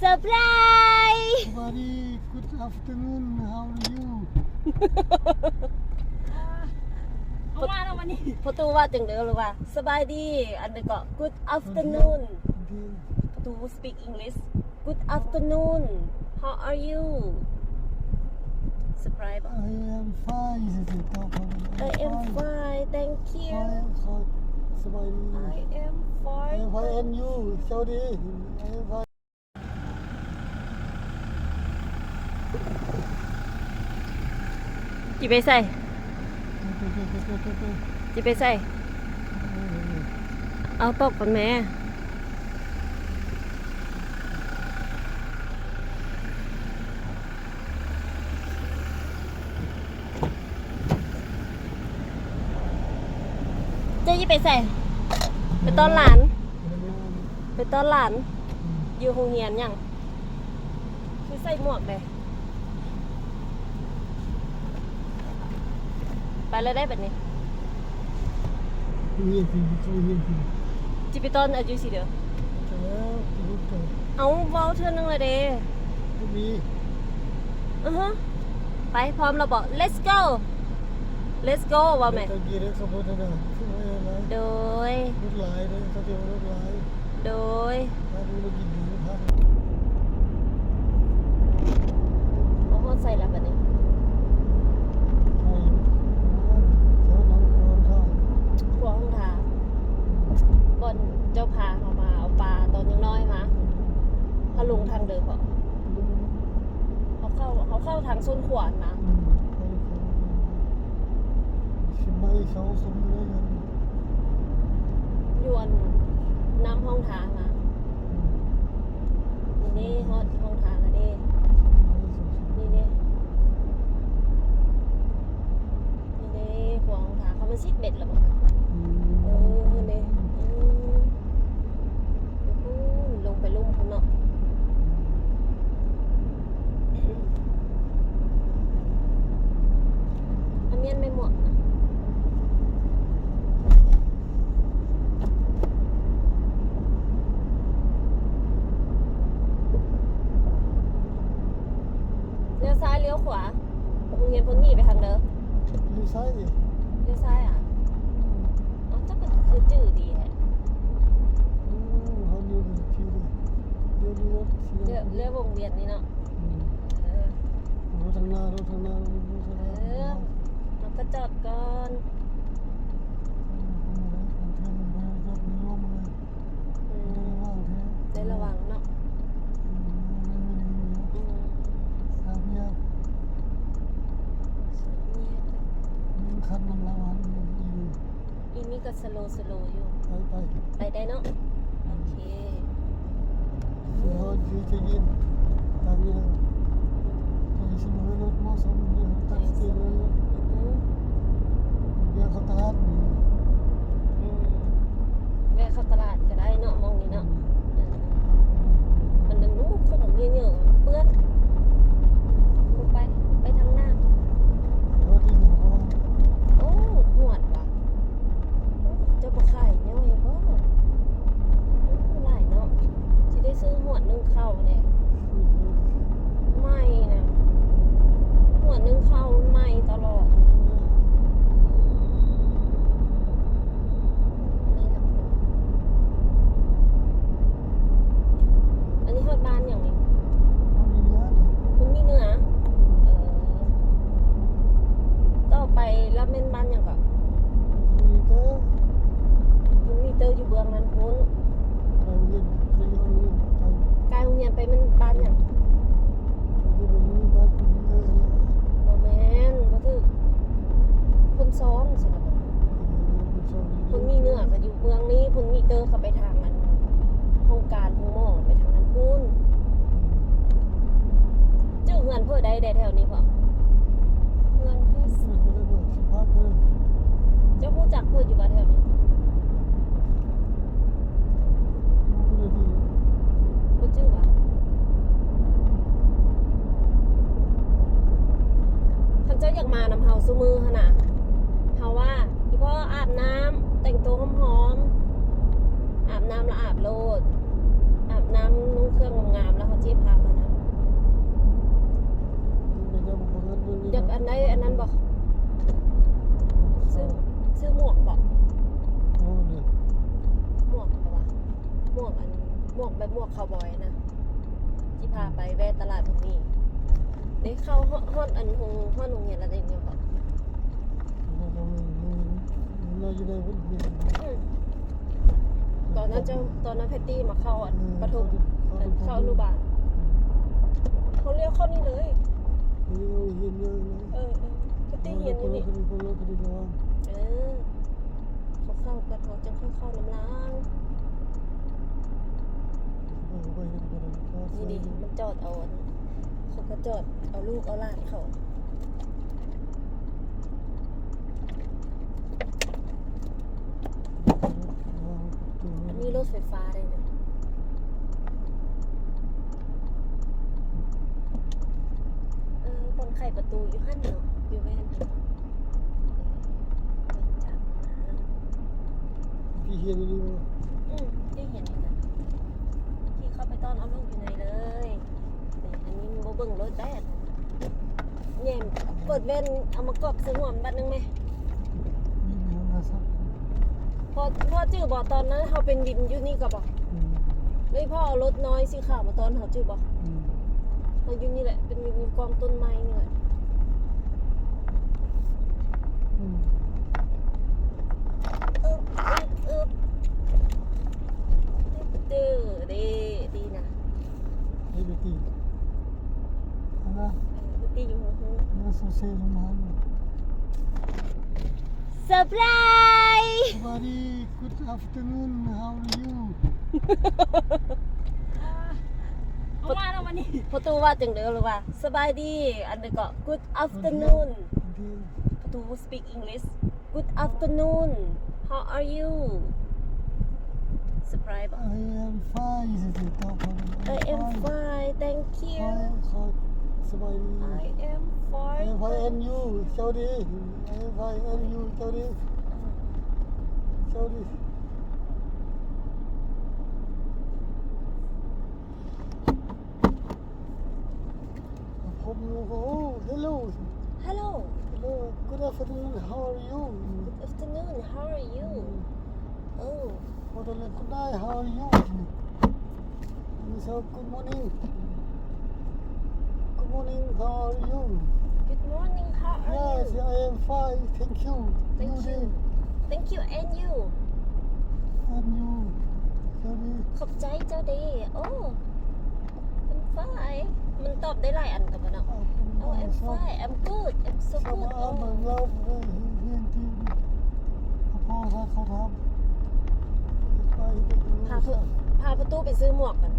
ເຊີໄພຣ ສະບາຍດີ Good afternoon, how are you? ເອົາມາແລ້ວວັນນີ້ ພໍ່ຕູ້ວ່າຈັ່ງໃດ ຫຼືວ່າ ສະບາຍດີ ອັນນີ້ກໍ Good afternoon. ພໍ່ຕູ້ speak English. Good afternoon. How are you? ສະບາຍບໍ່? I am fine. I am fine. Thank you. Fine. ສະບາຍດີ. I am fine. I am fine. And you? ສະບາຍດີ. I am fine. ຊິໄປໃສ? ຊິໄປໃສ? ເອົາຕອບກ່ອນແມ້. ເຈົ້າຊິໄປໃສ? ໄປຕ້ອນຫຼານ? ໄປຕ້ອນຫຼານ? ຢູ່ໂຮງຮຽນຫຍັງ? ຄືໃສ່ໝວກເດ້. ໄປແລ້ວໄດ໋ບັດນີ້. ຊິໄປຕ້ອນອາຍຸຊິເດີ. ເອົາ ເວົ້າເທື່ອໜຶ່ງລະເດ. ອືຮຶ ໄປ ພ້ອມແລ້ວບໍ? Let's go. Let's go ວ່າແມ່ນ. ໂດຍ. ໂດຍ. ມາຮອດໃສລະບັດນີ້? ຂົວຫົງທາ ບ່ອນເຈົ້າພາເຮົາມາເອົາປາຕອນຍັງນ້ອຍມາ. ເຮົາລົງທາງເດີເພາະ ເຮົາເຂົ້າ ເຮົາເຂົ້າທາງໂຊນຂວານນະ. ຢູ່ອັນນ້ຳຫ້ອງທານະ. ນີ້ເດ້ ຮອດຫ້ອງທານລະເດ້. ນີ້ເດ້ ນີ້ເດ້ ຂົວຫ້ອງທານ. ເຂົາມາຊິດເບັດລະບໍ? ອືມ ເອີ ເພິ່ນເດ້. ອືມ ໄປພຸ້ນ ລົງໄປລຸ່ມພຸ້ນເນາະ. ອາ ມ້ຽນແມ່ໝວກ. ລ້ຽວຊ້າຍລ້ຽວຂວາ. ໂຮງຮຽນເພິ່ນມີໄປທາງເດີ. ລ້ຽວຊ້າຍ. ລ້ຽວຊ້າຍອະ? ອືມ. ເອົ້າ ເຈົ້າກໍຄືຈື່ດີແທ້. ອືມ ເຮົາຢູ່ທີ່ນີ້ ຢູ່ ຢູ່ ຢູ່ ເລື່ອງວົງວຽນນີ້ເນາະ. ອືມ ເອີ ໂອ້ ທາງໜ້າເນາະ ທາງໜ້າ ທາງໜ້າ. ເອີ ເຮົາກໍຈອດກ່ອນ. ອືມ ໄດ້ລະວັງເນາະ. ອືມ ອືມ ຄັນນຳລາວ ອີນີ້ກໍສະໂລ ສະໂລຢູ່. ໄປ ໄປ ໄປໄດ້ເນາະ. ໂອເຄ ເຮົາຊິໄປຍິນຕາມນີ້ນະ. ໃຈສະໝອງລົດເໝາະສົມຢູ່ ຕັດສະຕີເລີຍ. ອືມ ແວະເຂົ້າຕະຫຼາດ. ອືມ ແວະເຂົ້າຕະຫຼາດກໍໄດ້ເນາະ ໝ່ອງນີ້ເນາະ. ອືມ ເອີ ມັນຍັງ ໂອ້ ຂົງເຍອະໆ ເປື້ອນ. ໄປ ໄປທາງໜ້າ. ໂອ້ ຮວດວ່າ. ໂອ້ ເຈົ້າບໍ່ຂາຍຍ່ອຍບໍ? ໂອ້ ຫຼາຍເນາະ. ຊິໄດ້ຊື້ຫວດໜຶ່ງເຂົ້າແດ່. ໃໝ່ນະ ຫວດໜຶ່ງເຂົ້າໃໝ່ຕະຫຼອດ. ອັນນີ້ຮອດບ້ານຫຍັງນີ້? ພຸ້ນມີເໜືອ. ເອີ ຕໍ່ໄປລະແມ່ນບ້ານຫຍັງເກາະ? ພຸ້ນມີເຕີ ຢູ່ເບື້ອງນັ້ນພຸ້ນ. ກາຍໂຮງຮຽນໄປແມ່ນບ້ານຫຍັງ? ບໍ່ແມ່ນ ບໍ່ຖືກ. ໂພນຊອງຊັ້ນນະ. ໂພນມີເໜືອກໍຢູ່ເມືອງນີ້ ໂພນມີເຕີເຂົ້າໄປທາງອັນ ຫ້ອງການໂຮງໝໍ ໄປທາງນັ້ນພຸ້ນ. ຈື່ເຮືອນເພິ່ນໄດ້ແດ່ແຖວນີ້ບໍ? ເຮືອນເພິ່ນ ເຈົ້າຮູ້ຈັກເພິ່ນຢູ່ບໍ່ແຖວນີ້? ບໍ່ຈື່ຫວາ? ຄັນເຈົ້າຢາກມານຳເຮົາຊຸມື້ຫັ້ນນະ ເຮົາວ່າ ອີ່ພໍ່ອາບນ້ຳ ແຕ່ງໂຕຫອມໆ ອາບນ້ຳລະອາບໂລດ ອາບນ້ຳນຸ່ງເຄື່ອງງາມໆ ລະເຮົາຊິ ໝວກແບບໝວກຄາວບອຍນະ ຊິພາໄປແວ່ຕະຫຼາດພວກນີ້ເດ້. ເຂົ້າຮອດ ຮອດອັນໂຮງ ຮອດໂຮງຮຽນລະໄດ້ແນວເກາະ. ອືມ ຕອນນັ້ນເຈົ້າ ຕອນນັ້ນແພັດຕີ້ມາເຂົ້າອັນປະຖົມ ເຂົ້າ ເຂົ້າອະນຸບານ ເຮົາລ້ຽວເຂົ້ານີ້ເລີຍ. ເອີ ເອີ ແພັດຕີ້ຮຽນຢູ່ນີ້ ເອີ ເຂົາເຂົ້າກ່ອນ ເຮົາຈັ່ງຄ່ອຍເຂົ້ານຳຫຼັງ. ນີ້ເດ້ ມັນຈອດເອົາອັນ ເຂົາກໍຈອດເອົາລູກເອົາຫຼານເຂົາ. ອັນນີ້ລົດໄຟຟ້າເດ້. ເອີ ບ່ອນໄຂປະຕູຢູ່ຫັ້ນເນາະ ຢູ່ແວ່ນຫັ້ນ. ທີ່ຮຽນຢູ່ນີ້ບໍ່? ອືມ ທີ່ຮຽນນີ້ນະ ທີ່ເຂົ້າໄປຕ້ອນເອົາລູກຢູ່ໃນເລີຍ. ອັນນີ້ບໍ່ເບິ່ງລົດໄດ້ ແຍມ ເປີດແວ່ນເອົາມາກອກໃສ່ຫົວມັນບາດໜຶ່ງແມ. ພໍ ພໍຈື່ບໍ່ ຕອນນັ້ນເຮົາເປັນວິນຢູ່ນີ້ກໍບໍ່? ອືມ ເລີຍພໍເອົາລົດນ້ອຍສີຂາວມາຕ້ອນເຮົາ ຈື່ບໍ່? ອືມ ເຮົາຢູ່ນີ້ແຫຼະ ເປັນວິນຢູ່ກ້ອງຕົ້ນໄມ້ນີ້ແຫຼະ. ອືມ ອຶບ ອຶບ ອຶບ ເດີ ດີນະ. ເຮັດໄປຕີ ອັນນະ ເອີ ໄປຕີຢູ່ ເອີ ເອີ ເຊີໄພຣສ໌. ສະບາຍດີ Good afternoon, how are you? ເອົາມາແລ້ວວັນນີ້ ປະຕູວ່າຈັ່ງໃດ ຫຼືວ່າ ສະບາຍດີ ອັນໃດເກາະ Good afternoon. ປະຕູ speak English. Good afternoon. How are you? ສະບາຍບໍ່? I am fine. I am fine. Thank you. ສະບາຍດີ. I am fine. I am fine and you. ເຈົ້າດີ? I am fine and you. ເຈົ້າດີ? ເຈົ້າດີ? ພົບຢູ່ ໂອ້ Hello. Hello. Hello. Good afternoon. How are you? Good afternoon. How are you? ໂອ້ Good night. How are you? So, good morning. Good morning. How are you? Good morning. How are you? Yes, I am fine. Thank you. Thank you. Thank you. And you? And you. ຂອບໃຈເຈົ້າເດ້. ໂອ້ I'm fine. ມັນຕອບໄດ້ຫຼາຍອັນກໍບໍ່ເນາະ. Oh, I'm fine. I'm good. I'm so good. ພາ ພາປະຕູໄປຊື້ໝວກກັນ.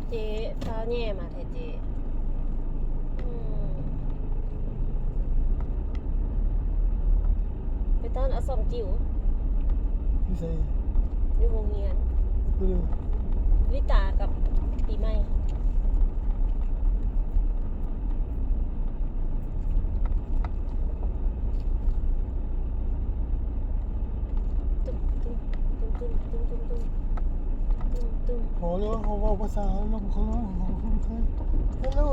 ເຈ້ ຟ້າວແຍ່ມາແທ້ເຈ້. ອືມ ໄປຕ້ອນອາສອມຈິ້ວ. ຢູ່ໃສ? ຢູ່ໂຮງຮຽນ. ເອີ ລິຕາກັບປີໃໝ່. ຕຸ້ມ ຕຸ້ມ ຕຸ້ມ ຕຸ້ມ ຕຸ້ມ ຕຸ້ມ ຕຸ້ມ ຕຸ້ມ. ພໍແລ້ວ ເຂົາເວົ້າພາສາລົມ ເຂົາເວົ້າ ເຂົາຄຸ້ນເຄີຍ. Hello,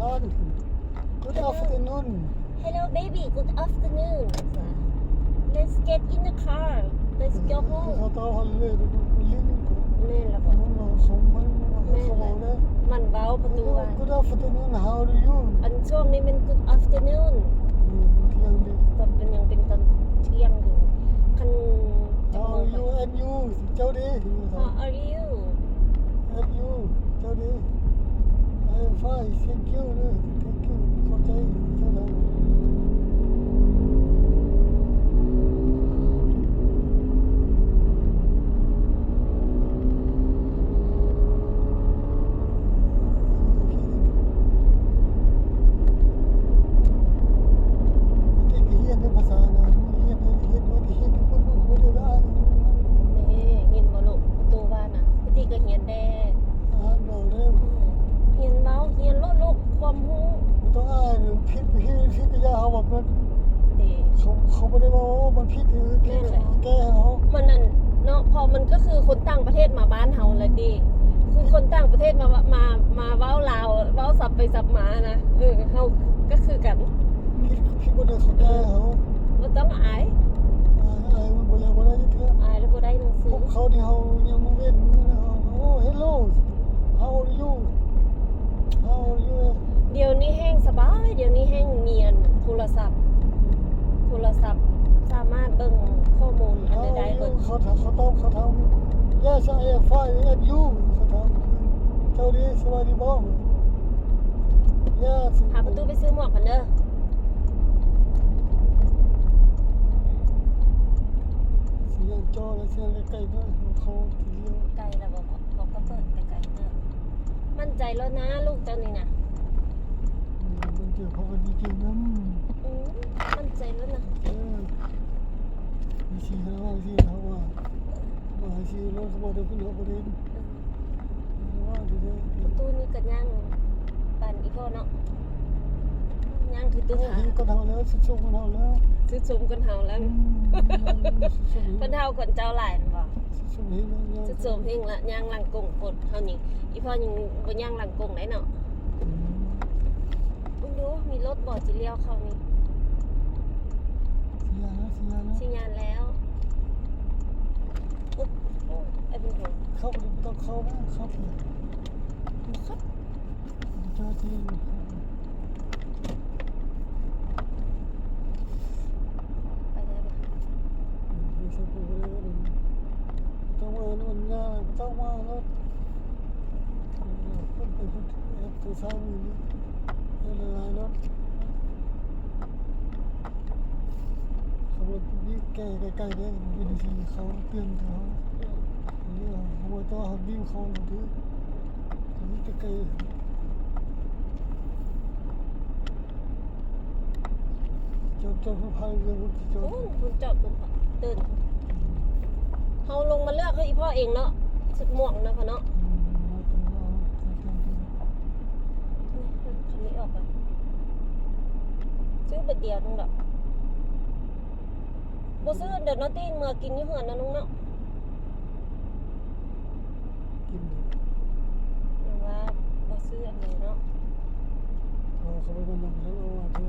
Lan. Good afternoon. Hello, baby. Good afternoon. Let's get in the car. Let's go home. ເຂົາເຈົ້າຫັ້ນເລີຍ ແມ່ນລະບໍ? ມັນເວົ້າສົມ ມັນ ມັນເວົ້າເລີຍ. ມັນເວົ້າປະຕູວ່າ Good afternoon, how are you? ອັນຊ່ວງນີ້ແມ່ນ Good afternoon. ອືມ ທ່ຽງເດ້. ຕອນເປັນ ຍັງເປັນຕອນທ່ຽງຢູ່. ຄັນ How are you and you? ເຈົ້າເດ້? How are you? And you? ເຈົ້າເດ້? I am fine, thank you ເດີ thank you ຂອບໃຈເຈົ້າຫຼາຍ. ນີ້ ຍິນບໍ່ລູກ? ປະຕູວ່ານະ ປະຕິກະຮຽນແດ່. ຮຽນເວົ້າ ຮຽນ ເດ້ ເຂົາ ເຂົາບໍ່ໄດ້ເວົ້າວ່າມັນຜິດ ຫຼື ແມ່ນແຫຼະ ແກ້ໃຫ້ເຮົາ ມັນນັ້ນເນາະ ເພາະມັນກໍຄືຄົນຕ່າງປະເທດມາບ້ານເຮົາແຫຼະຕິ ຄືຄົນຕ່າງປະເທດມາ ມາ ມາເວົ້າລາວ ເວົ້າສັບໄປສັບມານະ ເອີ ເຮົາກໍຄືກັນ ຜິດ ຜິດບໍ່ໄດ້ ເຂົາແກ້ໃຫ້ເຮົາ ບໍ່ຕ້ອງອາຍ ອາຍ ອາຍມັນບໍ່ ບໍ່ໄດ້ຈັກເທື່ອ ອາຍແລ້ວບໍ່ໄດ້ໜັງສື ພວກເຂົານີ້ເຮົາຍັງບໍ່ເວັ້ນ ເຮົາ ໂອ້ ເຮລໂລ How are you? How are you? ດຽວນີ້ແຮ່ງສະບາຍ ດຽວນີ້ແຮ່ງມີອັນໂທລະສັບ ໂທລະສັບສາມາດເບິ່ງຂໍ້ມູນອັນໃດໆເບິດ ເຂົາຖາມ ເຂົາຕອບ ເຂົາຖາມ Yes, I am fine, and you? ເຂົາຖາມ ເຈົ້າດີ ສະບາຍດີບໍ່? Yes. ພາປະຕູໄປຊື້ໝວກກັນເດີ ຊິຍ່າງຈໍ້ ແລະ ຊິຍ່າງໃກ້ໆເດີ ເຂົາ ເຂົາ ໄກແລ້ວບໍ່? ເຂົາກໍເປີດໄກໆເຕີບ ໝັ້ນໃຈແລ້ວນະລູກເຈົ້ານີ້ນະ ອືມ ມັນເຈີເຂົາກໍດີໃຈນຳ ອືມ ໝັ້ນໃຈແລ້ວນະ ເອີ ມີສີເຂົາວ່າ ມີສີເຂົາວ່າ ວ່າໃຫ້ຂີ່ລົດເຂົ້າມາເດີ ເພິ່ນເຮົາບໍ່ໄດ້ ເອີ ວ່າຢູ່ເດ້ ປະຕູນີ້ກໍຍ່າງປານອີ່ພໍ່ເນາະ ຍ່າງຄືຕູ້ຖ້າ ໂອ້ຍ ກໍເຖົ້າແລ້ວ ສຸດໂຊມກໍເຖົ້າແລ້ວ ສຸດໂຊມກໍເຖົ້າແລ້ວ ອືມ ສຸດໂຊມ ເພິ່ນເຖົ້າກວ່າເຈົ້າຫຼາຍແມ່ນບໍ່? ສຸດໂຊມແຮງແລ້ວ ສຸດໂຊມແຮງລະ ຍ່າງຫຼັງກົງໂພດ ເຮົານີ້ ອີ່ພໍ່ຍັງບໍ່ຍ່າງຫຼັງກົງໄດ້ເນາະ ອືມ ເບິ່ງດູ ມີລົດບໍ່ ຊິລ້ຽວເຂົ້ານີ້ ຊິຍ່າງແລ້ວ ຊິຍ່າງແລ້ວ ຊິຍ່າງແລ້ວ ໂອ້ຍ ໄອ້ບຸນທອງ ເຂົ້າໄປ ບໍ່ຕ້ອງເຂົ້ານະ ເຂົ້າໄປ ບໍ່ເຂົ້າ ເຈົ້າທີ່ ໄປໄດ້ບໍ່? ເອີ ບໍ່ຕ້ອງເຂົ້າໄປເລີຍ ບໍ່ຕ້ອງມານອນຍາ ບໍ່ຕ້ອງມາແລ້ວ ເອີ ຄົນໄປຄົນແອບໂທລະສັບນີ້ ເອີ ຫຼາຍໆ ແລ້ວ ເຂົາວ່າບີບແກ່ໃກ້ໆ ເດ້ ເປັນຈັ່ງຊີ້ ເຂົາເຕືອນເຂົາ ເອີ ເຂົາວ່າຕໍ່ເຮົາບີບເຂົາ ມັນຖືກ ມັນຈະໄກ ຈອດ ຈອດ ເພິ່ນພາເຮືອ ເພິ່ນຈອດ ໂອ້ ເພິ່ນຈອດ ເພິ່ນເຕີນ ເຮົາລົງມາເລືອກໃຫ້ອີ່ພໍ່ເອງເນາະ ຊຸດມ່ວງນະພໍ່ເນາະ ອືມ ຄັນນີ້ອອກ ຊື້ບາດດຽວໜຶ່ງດອກ ບໍ່ຊື້ອັນເດີເນາະຕິ ເມືອກິນຢູ່ເຮືອນເນາະ ລຸງເນາະ. ກິນເລີຍ ຫຼືວ່າບໍ່ຊື້ອັນນີ້ເນາະ ເອົາເຂົ້າໄປນຳເດີ ເອົາວ່າເດີ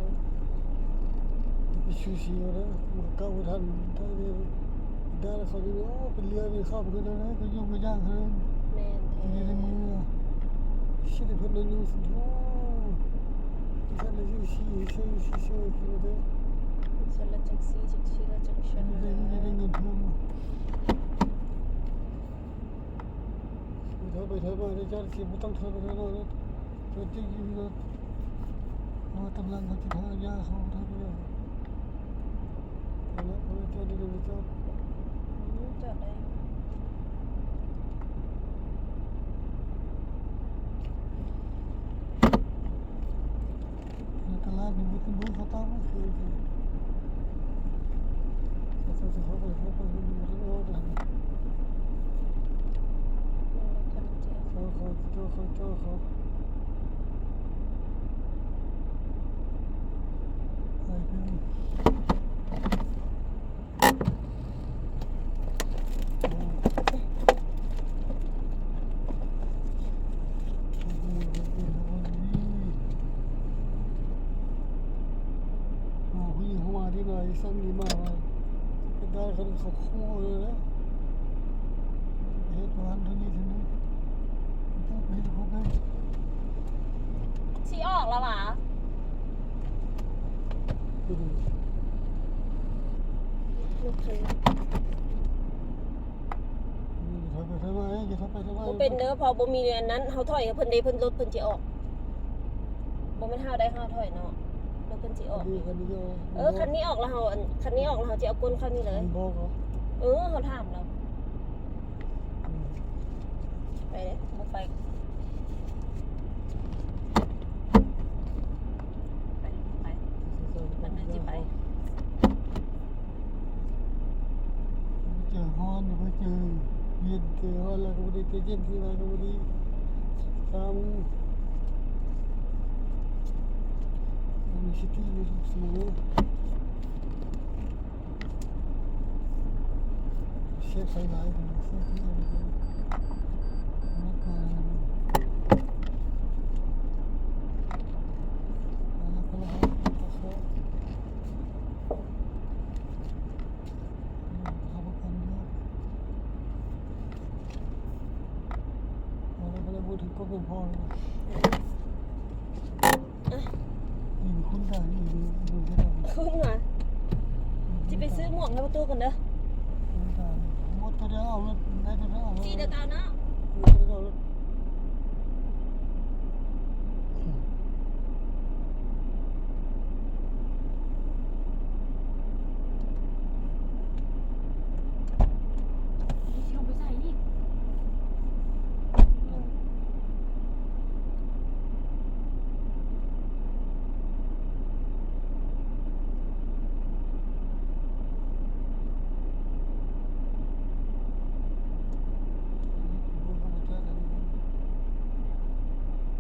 ໄປຊູຊີເອົາເດີ ມາເກົາບໍ່ທັນໄທເດີ ໄດ້ແລ້ວເຂົານີ້ ໂອ້ ເປັນເລື່ອງເປັນຄາວ ເປັນແນວໃດ ກໍຢູ່ກໍຢ່າງເຂົາ ແມ່ນແທ້ ຢູ່ໃນມື ຊິໄດ້ເພິ່ນໄດ້ຢູ່ ໂອ້ ຊັ້ນລະຢູ່ຊີເຊີ ຊີເຊີເດີ ຊັ້ນລະຈັ່ງຊີ້ ຈັ່ງຊີ້ລະຈັ່ງຊັ້ນ ໄດ້ເງິນເພີ່ມ. ໄປເຖາະ ໄປເຖາະມາເດີ ເຈົ້າຊິບໍ່ຕ້ອງເຖາະ ໄປເຖາະມາເດີ ເຈົ້າຕິດຢູ່ເດີ ເພາະວ່າກຳລັງເຂົາຊິເທາະຢາເຂົາເທາະໄປເດີ ເອົາລະ ເອົາລະ ເຈົ້າໄດ້ເດີ ເຈົ້າ ອືມ ຈອດໄດ້. ຕະຫຼາດນີ້ມີແຕ່ມື້ເຂົາເຈົ້າ ເຂົາເຈົ້າຊິເຂົ້າໄປ ເຂົ້າໄປ ເຂົາເຈົ້າເຂົ້າໄປ ເຈົ້າເຂົາ ເຈົ້າເຂົາ ເຈົ້າເຂົາ ໄປເດີ. ຊິອອກແລ້ວຫວາ? ອືມ ອືມ ຖອຍໄປຖອຍມາເດ້ ຢ່າຖອຍໄປຖອຍມາ ບໍ່ເປັນເດີ ເພາະບໍ່ມີອັນນັ້ນ ເຮົາຖອຍໃຫ້ເພິ່ນເດ້ ເພິ່ນ ລົດເພິ່ນຊິອອກ ບໍ່ແມ່ນເຮົາໄດ້ ເຮົາຖອຍເນາະ ລົດເພິ່ນຊິອອກ ຄັນນີ້ ເອີ ຄັນນີ້ອອກແລ້ວເຮົາ ອັນ ຄັນນີ້ອອກແລ້ວເຮົາຊິເອົາກົ້ນເຂົ້ານີ້ເລີຍ ບໍ່ ເອີ ເຮົາຖາມແລ້ວ ອືມ ໄປເດ້ ບໍ່ໄປ ໄປ ໄປ ມັນຊິໄປ ເຈີຮ້ອນ ບໍ່ເຈີເຢັນ ເຈີຮ້ອນແລ້ວກໍບໍ່ໄດ້ ເຈີເຢັນທີໃດກໍບໍ່ດີ ຊາວໂມງ ມີສະຕິຢູ່ທຸກຊົ່ວໂມງ. ເຊບໄຟຫຼາຍ ເຊບໄຟຫຼາຍ ເອົາແລ້ວ ບໍ່ຖືກກໍເປັນພໍແລ້ວ. ອ່ະ ອີກຄົນກາງອີກ ອີກຄົນກາງ ຄຸນຫວາ ຊິໄປຊື້ໝວກໃຫ້ປະຕູກ່ອນເດີ. ຄົນກາງໝົດ ເອົາລົດ ໄດ້ ເອົາລົດ ສີ່ເດີຕາເນາະ ເອົາລົດ.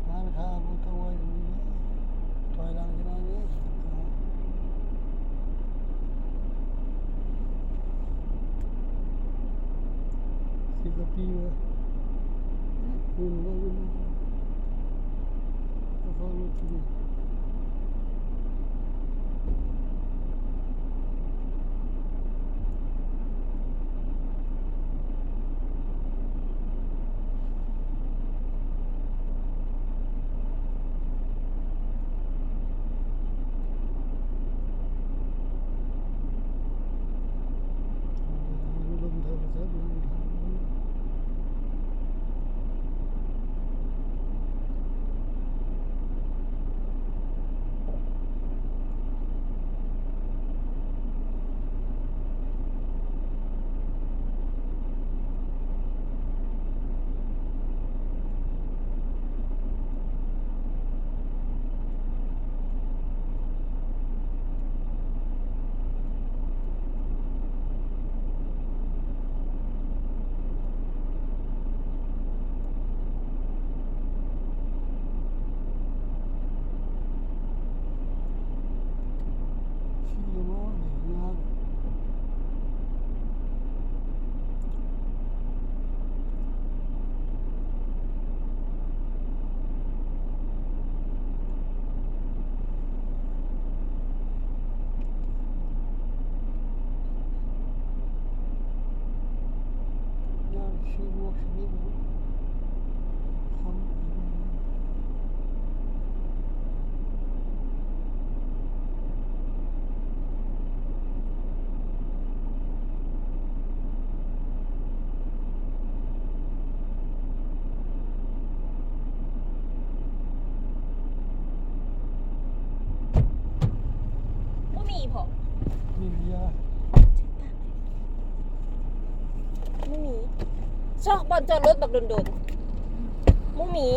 ຮ້ານຄ້າບໍ່ຕ້ອງໄຫວ ຖອຍຫຼັງຈັກໜ້ອຍເດີ. ຊິກະປີວະ ອືມ ເບິ່ງບໍ່ ເບິ່ງບໍ່ ເຂົາເຝົ້າລົດຢູ່. ບໍ່ມີພໍ້ ມີເບຍ ບໍ່ມີ ຊອກບ່ອນຈອດລົດບັກດົນໆ ບໍ່ມີ.